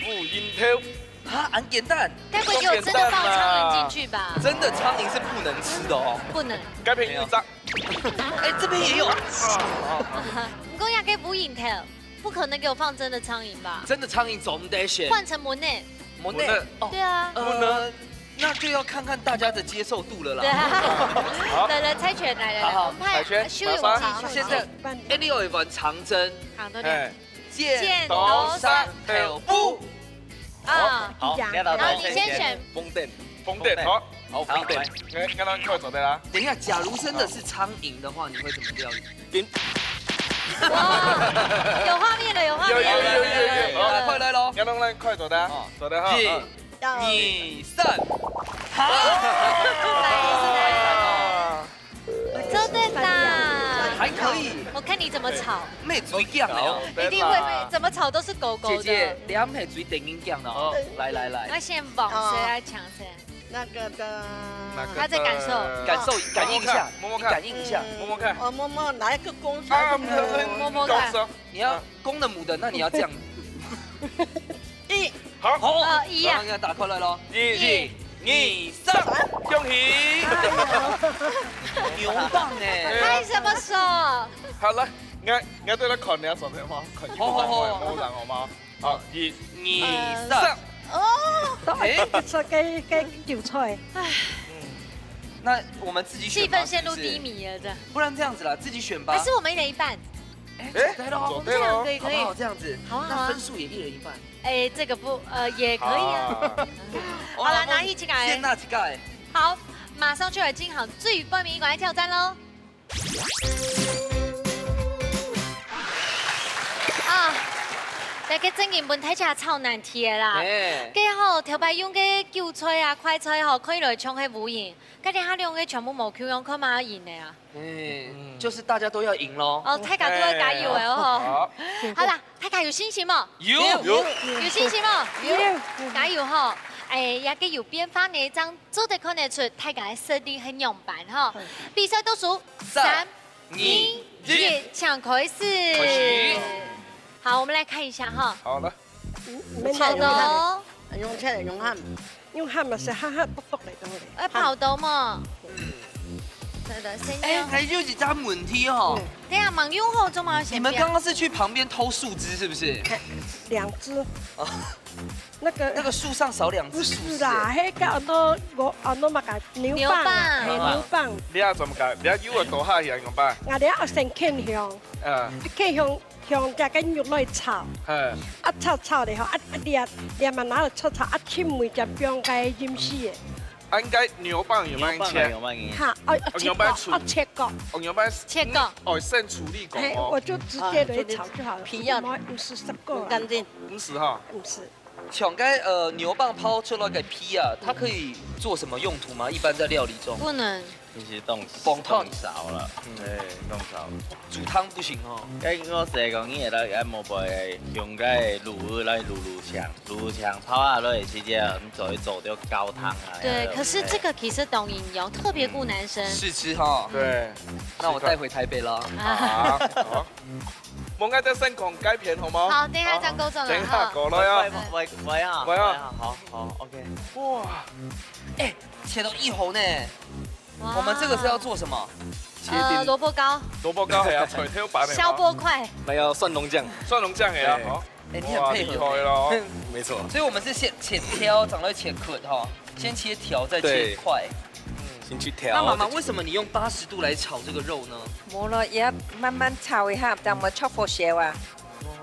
烏蠅頭。啊，恁簡單。該不會給我真的放蒼蠅進去吧？真的蒼蠅是不能吃的哦。不能。該片有一隻。哎，這邊也有。毋過該烏蠅頭，不可能給我放真的蒼蠅吧？真的蒼蠅總得選。換成蚊子。蚊子。蚊子。哦，對啊。呃，那就要看看大家的接受度了啦。對啊。好。來，來，猜拳，來，來，來，好，我們派，猜拳，秀英馬上。我們繼續。現在，哎，你有一碗長征。好，對，對。哎。 剪刀石頭布。啊。好，好，剪刀石頭布。然後你先選。紅點，紅點，好。好，紅點。來。哎，剛剛快走的啦。等一下，假如真的是蒼蠅的話，你會怎麼料理？哇，有畫面了，有畫面了。有，有，有，有，有，有。來，快來咯。剛剛那快走的啊，哦。走的哈。一、二、三。好。來，是來。啊。 做得啦。還可以。我看你怎麼炒。妹最強的哦。一定會，怎麼炒都是勾勾的。姐姐，你還妹最頂硬強的哦。好。來，來，來。我先放，哦。誰來搶誰？那個的。那個的。他在感受。感受，感應一下，摸摸看。你感應一下。嗯，摸摸看。我摸摸哪一個公司？啊，摸摸看。公司。你要公的母的，那你要這樣。一。 好。好，呃，一樣。好，那打開來咯。一、二、三，恭喜！牛蒡呢？拍什麼手？好，來，𠊎，𠊎對來看你手勢嘛，看有人好，好，好。無人好嗎？好，一、二、三。哦。哎。都係出个，个韭菜。那我們自己選吧，氣氛陷入低迷了，是不是？這樣。不然這樣子啦，自己選吧。還是我們一人一半？哎，哎，做得咯，做得咯。這樣可以，可以。好不好？這樣子，好啊，好啊。那分數也一人一半。 哎，這個不，呃，也可以啊。啊。好啦，好啦，拿一起來。先拿一個。好，馬上就來進行最背面一關的挑戰咯。啊，這個正經問大家超難題的啦。哎。該吼，頭擺用个韭菜啊、快菜吼，可以來搶該烏蠅。 該等下兩個全部無共樣，看麼人贏个啊？哎，嗯。就是大家都要贏咯。哦，大家都要加油个哦。哎，好。好啦，大家有信心無？有。有。有信心無？有。加油吼！哎，這個有變化呢，正做得看得出大家个實力係仰般吼。嗯。比賽倒數，三、三、二、二、一，請開始。開始。好，我們來看一下哈。好，來。嗯，你們倈用喊，用倈用喊。 用喊嘛係喊喊卜卜來个咧。哎，跑到嘛。嗯。對對，先用。哎，還有一隻問題哦。嗯。等一下，吂用好做麼个先變？你們剛剛是去旁邊偷樹枝是不是？兩隻。哦。那個，那個樹上少兩隻樹枝。不是啦，該个安到，安到麼个牛蒡啊，牛蒡。嘿，牛蒡。你愛怎麼改？你愛有个多下去，你怎麼辦？𠊎這愛先牽香，嗯。牽香 用這个肉來炒。嘿。啊，炒炒咧吼，啊，啊，這，這嘛拿來炒炒，啊，切尾就放該醃死个。啊，應該牛蒡有賣切。牛蒡還有賣。哈，哦，哦，切角，牛蒡處理。哦，切角。哦，牛蒡切角。哦，先處理過嘿，哦。我就直接來炒就好了。皮要毋使洗過啊。很乾淨。毋使哈。毋使。 像該，呃，牛蒡拋出來个皮啊，它可以做什麼用途嗎？一般在料理中。不能。其實凍，凍湯。凍燒了，嗯。對，凍燒。煮湯不行哦。該我是講，你會來，愛莫不會用該鱸魚來鱸鱸腸，鱸鱸腸泡下落去，直接做一做就高湯啊。對，可是這個其實當營養，特別顧男生。試吃哈。對。那我帶回台北了。啊。好啊，好。 無，𠊎等先講該片好無？好，等一下再過轉來哈。等一下過來啊。喂，喂，喂啊。喂啊。喂啊，好，好，OK。哇，哎，切到一口呢。哇。我們這個是要做什麼？切丁。呃，蘿蔔糕。蘿蔔糕，係啊，菜頭粄个嘛。消波塊。那要蒜蓉醬。蒜蓉醬个啊，對。好。哎，你很配合呢。哇，厲害咯。沒錯。所以我們是先切條，長得切塊哈，先切條，再切塊。對。嗯。先去挑。那媽媽，為什麼你用八十度來炒這個肉呢？無咯，也慢慢炒一下，等我炒火燒啊。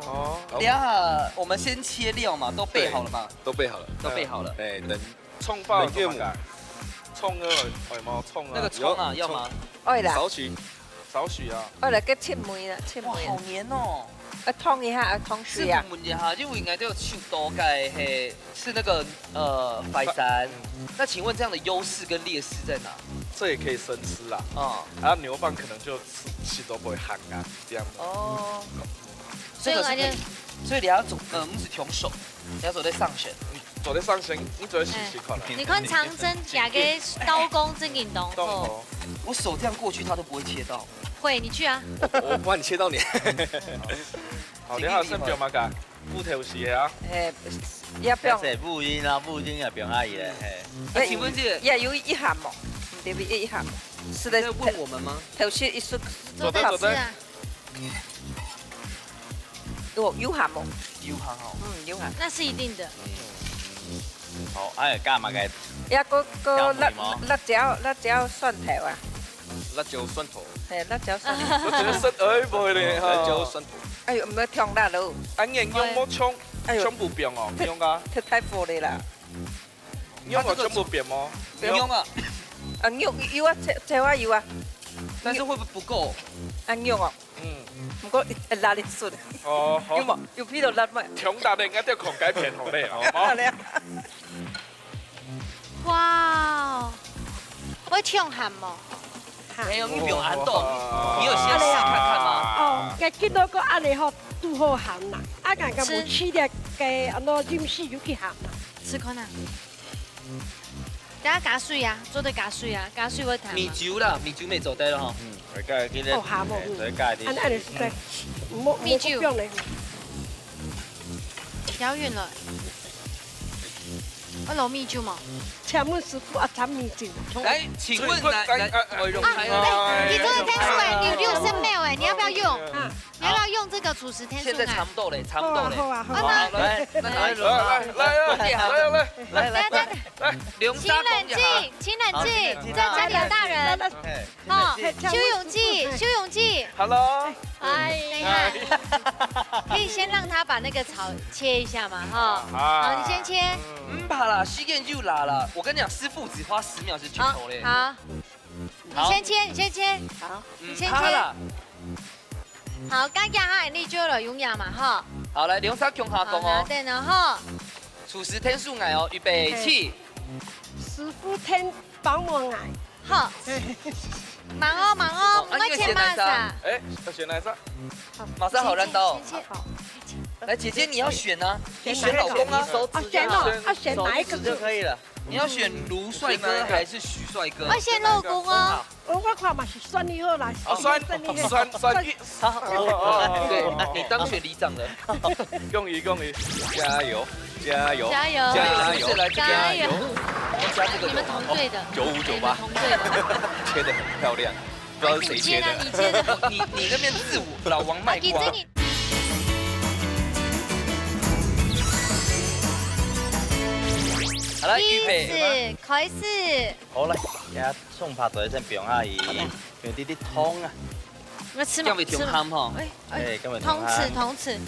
哦。等一下，我們先切料嘛，都備好了嘛？對，都備好了。都備好了。哎，等蔥爆怎麼改？蔥啊，哎，有蔥啊。那個蔥啊，有，要嗎？蔥。愛啦。少許。少許啊。愛啦，該切尾啦，切尾啦。哇，好黏哦。愛燙一下，愛燙水啊。師傅問一下，因為應該都有手刀該，嘿，是那個，呃，白斬。嗯。那請問這樣的優勢跟劣勢在哪？這也可以生吃啦。啊。啊，牛蒡可能就吃，吃都不會鹹啊，這樣。哦。這個是可以，所以你要做，呃，毋使用手，你要做得上手。做得上身，你做得試試看啦。你看長征厥个刀工真个當好。當好。我手这样过去，它都不会切到。会，你去啊。我我帮你切到你。好，你還有想放麼个？芋頭絲个啊？誒，也放。這烏仁啊，烏仁也放下去咧，嘿。那請問這个也有一鹹無？對不對？一鹹。是的。在問我們嗎？頭先一說。做得做得。有有鹹無？有鹹哦。嗯，有鹹。那是一定的。好，哎，加麼个？也个个辣辣椒辣椒蒜頭啊。辣椒蒜頭。嘿，辣椒蒜頭。辣椒蒜，哎，毋會咧，辣椒蒜頭。哎喲，毋好忒辣咯。啊，你用無全哎喲全部放哦，你用啊？太太火了啦。你用過全部放無？你用啊？啊，用有啊，這這啊有啊。但是會不會不夠？啊，用哦。 嗯。毋過一拉力順。哦，好。有無？有比較辣無？強大的應該就狂改變好咧，好無？好咧。哇，會忒鹹無？沒有，你不用恁多，你你有先試看看嗎？哦，該見到个恁樣吼，拄好鹹啦。啊，剛剛無試了个，安到飲水有幾鹹啦。試看啊。 等下加水啊，做得加水啊，加水會淡嘛。米酒啦，米酒乜做得咯吼。嗯，再加一點。哦，鹹哦，嗯。再加一點。恁恁樣實在，莫莫蜜酒放咧。調勻了。要落米酒無？請問師傅啊，摻米酒。來，請問來來，我用開了。哎，你做得聽出來，你有六十秒哎，你要不要用？啊。 你要不要用這個廚師天數啊？現在差不多咧，差不多咧。好啊，好啊，好啊。好，來，來，來，來，來，來，來，來，來，來，來，來，請冷靜，請冷靜，在這裡的大人，哦，邱永記，邱永記，Hello，哎，等一下，可以先讓他把那個草切一下嘛，哈。好，你先切。毋怕啦，時間有啦啦。我跟你講，師傅只花十秒就全熟咧。好，你先切，你先切，好，你先切。毋怕啦。 好，加加下，你就了用呀嘛，哈。好，來，兩儕共下講哦。好，等等吼。廚師天數𠊎哦，預備，起。師傅天幫我𠊎。好。忙哦，忙哦，哦，啊，你要選哪一隻？馬上。哎，要選哪一隻？馬上好，讓到。姐姐，姐姐，好。來，姐姐，你要選啊，你選老公啊。啊，選哦，啊，選哪一個就可以了。你要選盧帥哥還是徐帥哥？我選老公哦。 哦，我看嘛是選你好啦，哦，選，選你好。選，選，好，好，好。對，你當選里長了。恭喜，恭喜。加油，加油，加油，加油，是不是？來，這邊加油。加油。我要加這個油。你們同隊的。哦，九五九八。你們同隊的。切得很漂亮，不知道是誰切的。哎，你切的，你切的。你，你那邊自我，老王賣瓜。啊，你這個好了，預備。開始，開始。好，來，給它 蔥白在先放下去，放滴滴糖啊。我吃嘛，這樣會忒鹹吼。吃嘛。哎，哎，哎，這樣會忒鹹。同時，同時，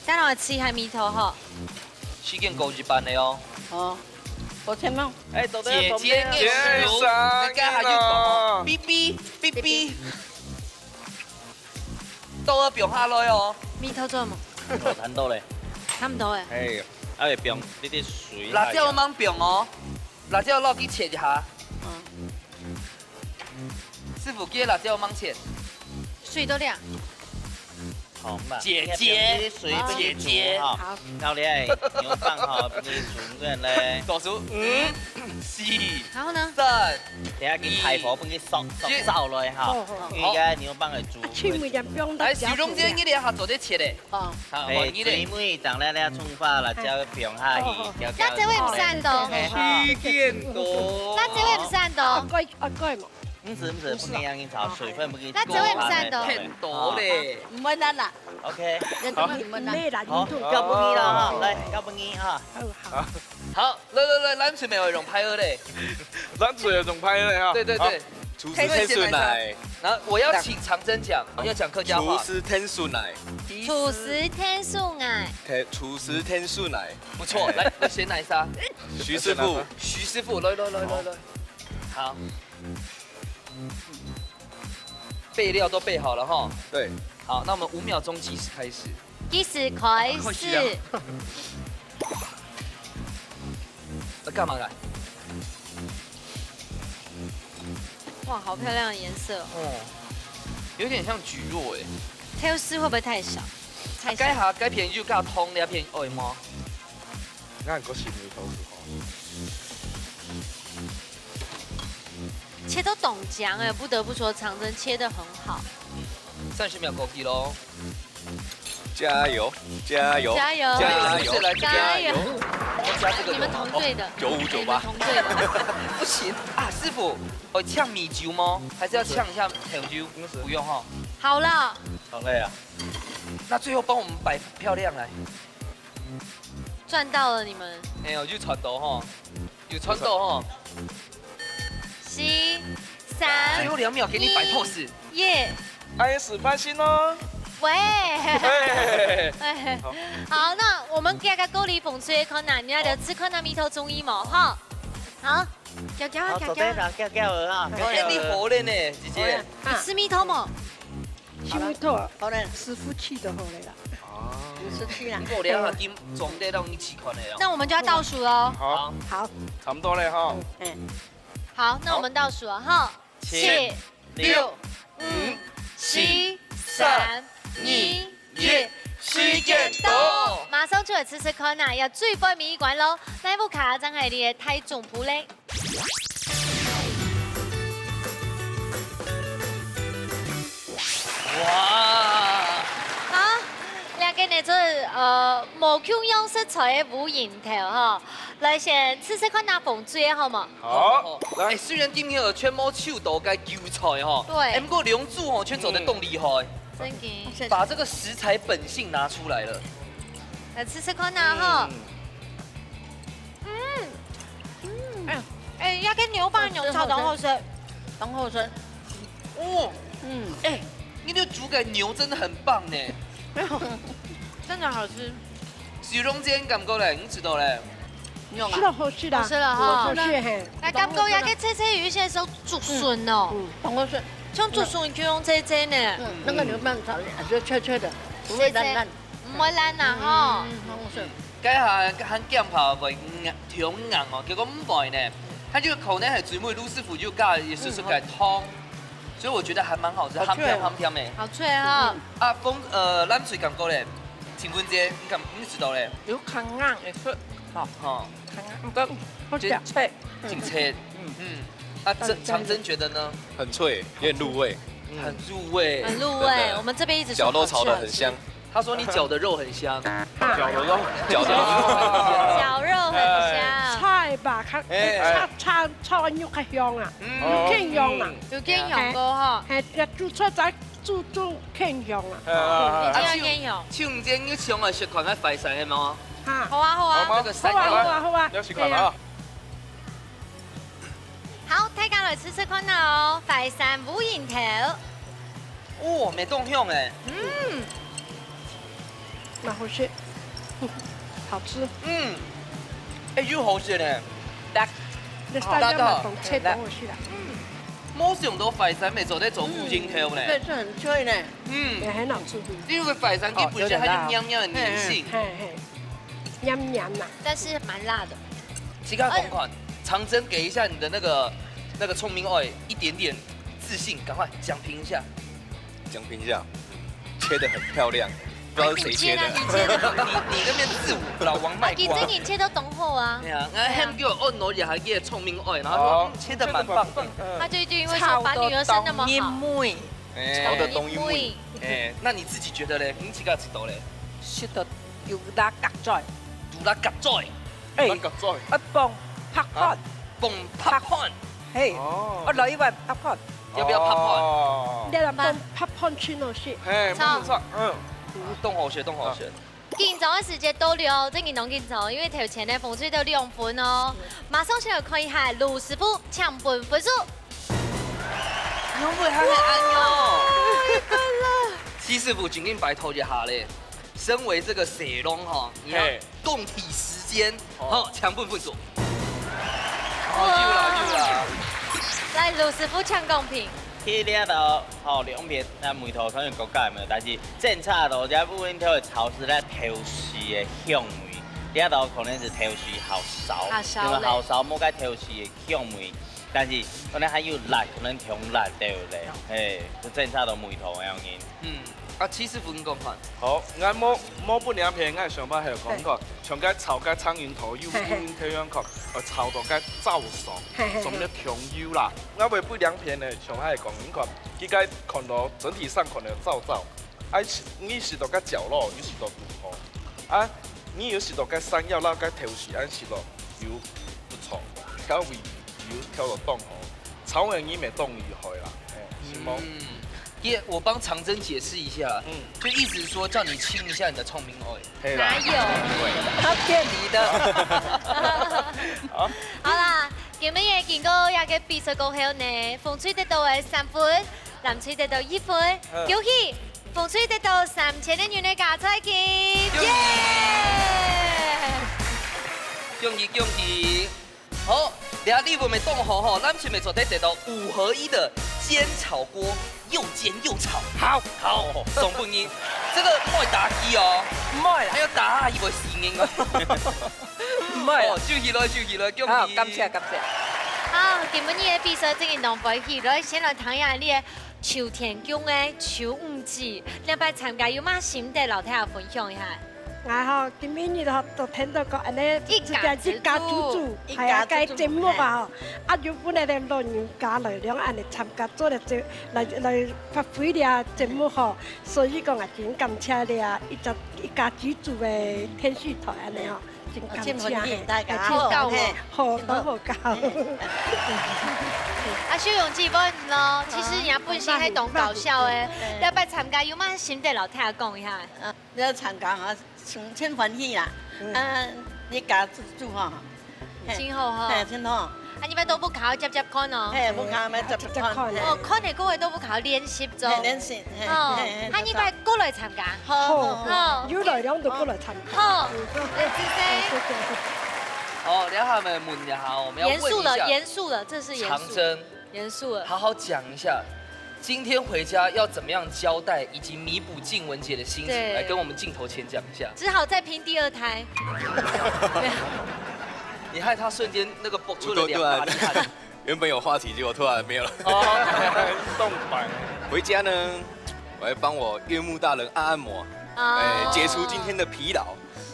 等下我試下味道吼。時間過一半了哦。哦，抱歉哦。哎，做得，姐姐，做得。你該還有講哦，嗶嗶，嗶嗶。都要放下來哦。味道做麼？哦，差不多咧。差不多誒。哎，啊，會放滴滴水下去啊。辣椒吂放哦。 辣椒落去切一下。嗯。師傅，這辣椒吂切。水都涼。好，嘛，姐姐，姐姐。好。好咧，牛蒡吼，分佢煮个咧。倒數五、四、然後呢？三。等下佢大火分佢燒，燒，燒落去哈。好，好，好。因為該牛蒡會煮。啊，切一點，不用辣椒。來，小龍姐，你這下做得切咧。 哦。好，哎，換你咧。最尾當然咧，蔥花啦，再放下去，哦，哦，哦。攪攪。辣椒會毋散哦。嘿，好。時間到。辣椒會毋散哦。啊，蓋，啊，蓋嘛。毋使，毋使，毋使啊。不能讓你炒，水分不給你多啊，辣椒會毋散哦。那種。忒多咧。毋會爛啦。OK。人都毋會爛。好，交分你了哈，來，交分你哈。好，好。好。 好，來來來，咱出面有用牌仔咧。咱出面有用牌仔咧哈。對對對。好，廚師天數來。然後我要請長征講，我要講客家話。廚師天數來。廚師天數來。天，廚師天數來。不錯，來，你選哪一個？徐師傅。徐師傅，來來來來來。好。 備料都備好了哈。對。好，那我們五秒鐘計時開始。計時開始。開始啊。在幹嘛啦？哇，好漂亮的顏色哦。哦，有點像蒟蒻欸。挑絲會不會太少？太少。啊，該下，該片就較通，那片愛嗎？ 𠊎个心里头是吼。切到當靚哎，不得不說，長征切得很好。三十秒過去咯。加油，加油，加油，加油，加油！加油！要加這個油嗎？你們同隊的，哦，九五九八。你們同隊的。不行啊，師傅，哦，嗆米酒嗎？還是要嗆一下甜酒？不用哈。好了。好累啊。那最後幫我們擺漂亮來。賺到了你們。哎呦，有賺到哈，有賺到哈。四、三、最後兩秒給你擺pose。耶！哎，是開心哦。喂。嘿。好，那我們這個高麗紅脆看吶，你愛試看吶，味道中意無？哈。好，攪攪啊，攪攪。好，做得啦，攪攪啊。哎，你好了呢，姐姐。你食味道無？食味道，好了，師傅試就好了啦。哦。你食試啦。我兩下金總得讓你試看的哦。那我們就要倒數嘍。好，好，差不多了哈。嗯。好，那我們倒數了哈。七、七、六、六、五、五、四、四、三、三、二、二、一，時間到。馬上就來試試看吶，要最尾一關咯。哪一部卡正係你个大總鋪咧？ 哇！好，這個呢，就係，呃，無共樣色彩个烏蠅頭吼。來，先試試看哪紅隊个好無？好，來。哎，雖然今天有全無手到个韭菜吼，對。哎，不過兩組吼，全做得當厲害。真的。把這個食材本性拿出來了。來試試看吶，吼。嗯。 嗯，嗯。哎，哎，這個牛蒡肉燥當好食。當好食。哦，嗯。哎，你个豬肝牛真的很棒呢。真的好吃。小龍姐，你感覺咧？你食到咧？肉啊。食到好食啦。好食了哈。好食嘿。哎，感覺這個脆脆有一些時候竹筍哦。嗯，當好食。像竹筍就用脆脆呢。嗯，那個牛蒡炒的，還是脆脆的，不會爛爛。脆脆。 毋會爛啊，吼。嗯，嗯，嗯，好食。該下還驚怕會硬，忒硬哦，結果毋會呢。佢就可能係最尾盧師傅就加一絲絲个糖，所以我覺得還蠻好吃，好脆哦。鹹甜鹹甜的。好脆哦。嗯。啊，風，呃，藍水感覺咧，請問姐，你感，你食到咧？有較硬一絲，吼。吼。較硬，毋過好食。真脆。真脆。嗯。嗯。啊，這，長征覺得呢？很脆，有點入味。嗯。很入味。很入味，真的。我們這邊一直說好吃，攪肉炒得很香。好吃。 他說你絞的肉很香。絞的肉，絞的肉。絞肉很香。哎。菜吧，較，哎。炒，炒，炒肉較香啊，嗯。有更香啊。嗯。有更香過吼。嘿，嘿，要煮出來再煮，煮更香啊。哎，哎，哎。一定要更香。啊，像，像你想愛食看个淮山个無？哈。好啊，好啊。好嗎？這個三個。好啊，好啊，好啊。要試看啊。對啊。 好，大家來試試看哦，淮山烏蠅頭。哦，味當香哎。嗯。蠻好食，好吃。嗯，哎，又好食呢。辣。你三個嘛，當切當好食啦。嗯。無想到淮山乜做得做烏蠅頭呢。嗯，對，是很脆呢。嗯。也很好吃。因為淮山佢本身它就黏黏的黏性。哦，有點辣。嘿，嘿。 黏黏啦。但是蠻辣的。自家講看，哎。長征給一下你的那個，那個蔥明愛一點點自信，趕快講評一下。講評一下，切得很漂亮，不知道是誰切的。啊，你切的。你，你那邊自我，老王賣瓜。啊，其實你切到當好啊。對啊，那喊叫我按摩也還給蔥明愛，然後說，哦。嗯，切得蠻棒的。嗯。他就，就因為說把女兒生那麼好。炒到當入味。 哎。炒到當入味。哎，那你自己覺得咧？你自家食到咧？食到有辣夾嘴。有辣夾嘴。哎，有辣夾嘴。啊，傍白飯。啊，傍白飯。嘿，哦。我來一碗白飯。要不要白飯？哦。你來傍白飯真好食。嘿，白飯炒，嗯。當好食，當好食。 緊張个時節到了，真緊張緊張，因為頭前呢紅隊得兩分哦。馬上先來看一下盧師傅搶分分數。你會不會還很安喲？哦，一分了。七師傅緊緊拜託一下咧，身為這個細郎哈，你要共體時間，嘿。好，搶分分數。哦，有啦，有啦。來，盧師傅搶公平。 去這兜，吼，兩片，啊，味道可能各家無，但是爭差到這烏蠅頭个炒出來豆豉个香味，這兜可能係豆豉較少，較少咧。因為較少無該豆豉个香味，但是可能還有辣，可能忒辣，對不對？嘿，就爭差到味道个原因。嗯，啊，七師傅你講看。好，𠊎無，無分兩片，𠊎想法還有講過。像該炒該蒼蠅頭，又，又用太陽光，呃，炒到該燥爽，嘿嘿嘿。上面香油啦。𠊎會分兩片呢，像佢講，你看，佢該看到整體上看到燥燥，啊，你食到該絞肉，又食到肚皮，啊，你又食到該山藥啦，該豆豉，恁食到又不錯，調味又調到當好，炒个你也當厲害啦，哎，是無？嗯，也，我幫長征解釋一下，嗯。就意思是說叫你清一下你的聰明味。 係啦。哪有？對。他騙你的。好。好啦，今晡日經過這个比賽過後呢，紅隊得到个三分，藍隊得到一分，嗯。恭喜紅隊得到三千个銀个加菜金，耶！恭喜恭喜！ 好，這禮物个當好吼，藍隊乜做得得到五合一的煎炒鍋，又煎又炒。好。好，送分你。這個莫打機哦。莫啦。還要打啊，以為死人啊。莫啦。哦，收起來，收起來，恭喜。好，感謝，感謝。好，今晡日个比賽正經當歡喜，來，先來聽一下你个 秋田宮个秋五子，這擺參加有麼个心得，摎大家分享一下？𠊎吼，今晡日吼，都聽到講恁呢，一家之煮，自家一家之煮，一家之煮，還有該節目啊，吼，啊，有分𠊎兜老人家來，兩岸來參加，做了這，來，來發揮這節目吼，所以講啊，真感謝這一家，一家之煮个電視台恁呢吼。 真感謝，啊，真歡喜，大家好，好，嘿。好，好，好，好。啊，秀榮姊妹咯，其實人家本身還當搞笑的，嗯。這擺參加有麼个心得，摎大家講一下。啊，這參加哈，真，真歡喜啦。嗯。啊，一家之煮哈，嘿。真好哈。嘿，真好。啊，你們都不考，接接看哦。嘿，不考，沒接接看。接接看。嘿。哦，看的各位都不考，練習 中。嘿，練習，嘿，哦，嘿，嘿，下禮拜過來參加。好，好，好。好。有來量就過來參加。好，嗯。來，謝謝。謝謝。好，等一下我們問一下，我們要問一下嚴肅了，嚴肅了，這是嚴肅。長征，嚴肅了。好好講一下，今天回家要怎麼樣交代以及彌補靜雯姐的心情，對。來跟我們鏡頭前講一下。只好再拚第二胎。沒有。你害她瞬間那個蹦出了兩大滴汗。我突，突然 原本有話題，結果突然沒有了。哦，空白。回家呢，我會幫我岳母大人按按摩，哦。哎，解除今天的疲勞。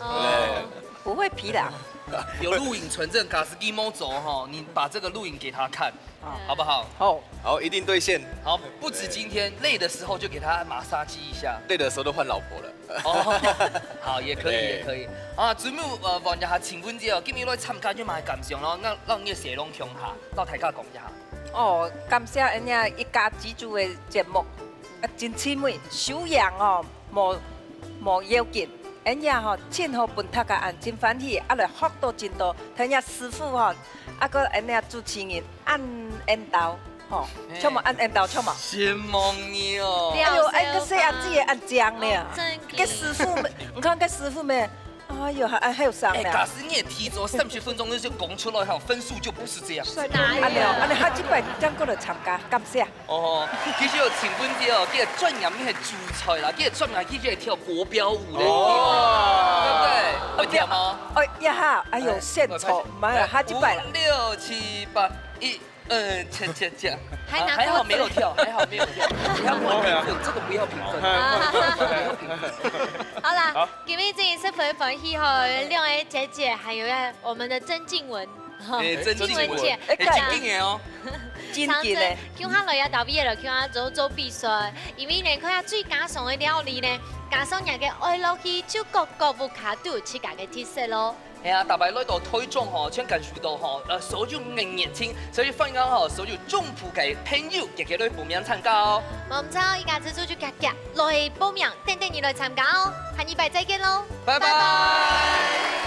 哦。對。不會疲勞。有錄影存證，假使佢無做吼，你把這個錄影給他看，哦。好不好？好。好，一定兌現。好，不止今天，累的時候就給他massage一下。累的時候都換老婆了。 哦，好，也可以，對。也可以。啊，最尾，呃，問一下，請問這，今日來參加有麼个感想咯？𠊎，𠊎也先摎你講下，摎大家講一下。哦，感謝恁樣一家之煮个節目，啊，真趣味，輸贏哦，無，無要緊，恁樣吼，真好分大家恁真歡喜，啊，來學到真多，聽下師傅吼，啊，個恁樣主持人 恁緣投，吼，嘿。像無恁緣投，像無？承蒙你哦。哎喲，哎，个細阿姊也恁靚呢。哦，真个。个師傅咩，你看个師傅咩，哎喲，還，還後生呢。哎，假使你也提早三十分鐘就講出來吼，分數就不是這樣。哪有？恁樣，恁樣，下一擺正過來參加，感謝。哦，其實有請問題哦，佢个專業係煮菜啦，佢个專業其實係跳國標舞的，哦。對不對？會跳嗎？哦，呀哈，哎喲，哎，獻醜，哎，媽呀，下一擺啦。五六七八，一 嗯，切切切。還拿鍋子。啊，還好沒有跳，還好沒有跳。不要評分，這個不要評分。啊。不要評分。好啦，好。今日真係十分歡喜吼，兩位姐姐，還有我們的曾靜雯，吼，哎，曾靜雯。靜雯姐。哎，真緊的哦。真緊的。長征，共下來也特別了，共下做，做比賽，因為呢，看下最家常个料理呢，加上人个愛落去，就各，各有家己自家个特色咯。 係啊，逐擺來到臺中吼，全感受到吼，呃，所有个熱情，所以歡迎吼，所有中部个朋友，遽遽來報名參加哦。無毋著，一家之煮就遽遽來報名，等等你來參加哦。下禮拜再見咯，拜拜。拜拜。